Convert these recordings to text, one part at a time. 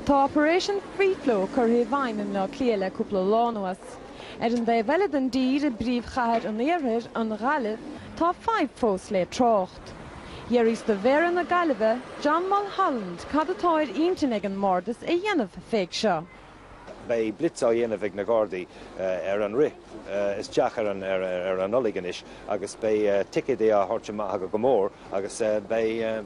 Tá Operation Free Flow curtha i bhfeidhm i mBleá Cliath le cúpla lá anuas. Ar an dtaobh eile den dtír, i bpríomhchathair an iarthair, an Ghaillimh, tá fadhb fós le trácht. D'fhiafraíos de Mhéara na Gaillimhe, John Mulholland, cad atá ar intinn ag an mBardas a dhéanamh fé seo. Beidh blitz á dhéanamh ag na Gardaí ar an rith isteach ar an Nollaig anois agus beidh ticéadaí á thabhairt amach acu go mór agus beidh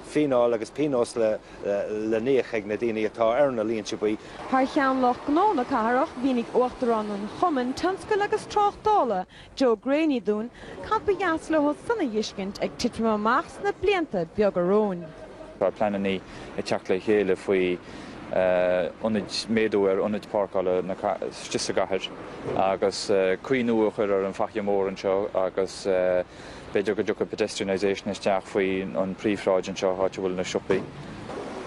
fíneáil agus pionós le n-íoc ag na daoine atá ar na línte buí. Thar cheann lucht gnó na cathrach, mhínigh Uachtarán an Chumainn Tionscail agus Tráchtála, Joe Greaney dúinn cad ba dheas leo san a fheiscint ag titim amach sna blianta beaga romhainn. Tá pleananna ag teacht le chéile faoi ionaid, méadú ar ionaid páirceála istigh sa gcathair agus caoi nua a chur ar an Faiche Mhór anseo agus b'fhéidir go dtiocfaidh pedestrianisation isteach faoi an príomhshráid anseo, áit a bhfuil na siopaí.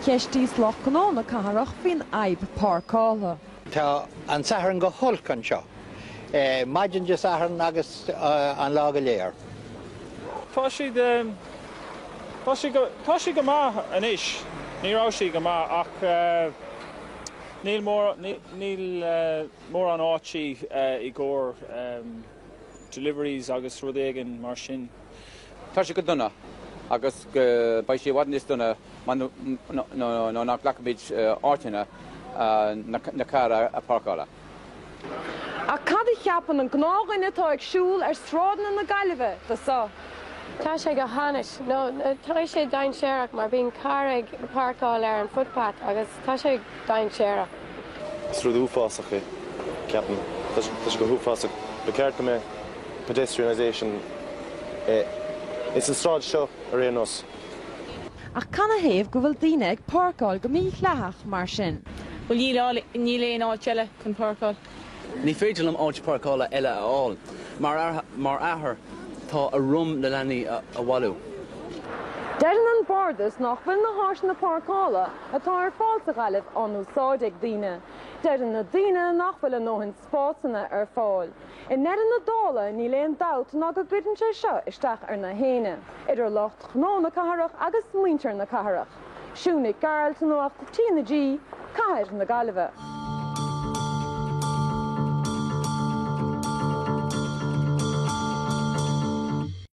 Cheistíos lucht gnó na cathrach faoin fhadhb páirceála. Tá an Satharn go holc anseo. Maidin Dé Sathairn agus an lá go léir. Tá siad, tá siad go, tá siad go maith anois. Ní raibh siad go maith ach níl mór, níl mórán áití i gcomhair deliveries agus rud éigin mar sin. Tá sé go dona agus beidh sé i bhfad níos dona nuair nach nglacfaimid áiteanna na cairr a páirceála. Ach cad a cheapann an gnáthdhuine atá ag siúl ar sráideanna na Gaillimhe de seo? Tá sé go hainnis, nó tá sé dainséarach mar bíonn carr ag páirceáil ar an footpath agus tá sé dainséarach. Is rud uafásach é, ceapaim. Tá sé go huafásach. Ba cheart go mbeadh pedestrianisation ins an sráid seo ar aon nós. Ach canathaobh go bhfuil daoine ag páirceáil go mídhleathach mar sin? Bhuel níl, níl aon áit eile chun páirceáil. Ní féidir liom áit páirceála eile a fháil. Mar, mar athair, tá orm na leanaí a bhailiú. Deireann an Bardas nach bhfuil na háiseanna páirceála atá ar fáil sa Ghaillimh á n-úsáid ag daoine. Deireann na daoine nach bhfuil a ndóthain spásanna ar fáil. I ndeireadh na dála, níl aon dabht ná go gcuireann sé seo isteach ar na héinne, idir lucht gnó na cathrach agus muintir na cathrach. Siún Nic Gearailt, Nuacht TnaG, Cathair na Gaillimhe.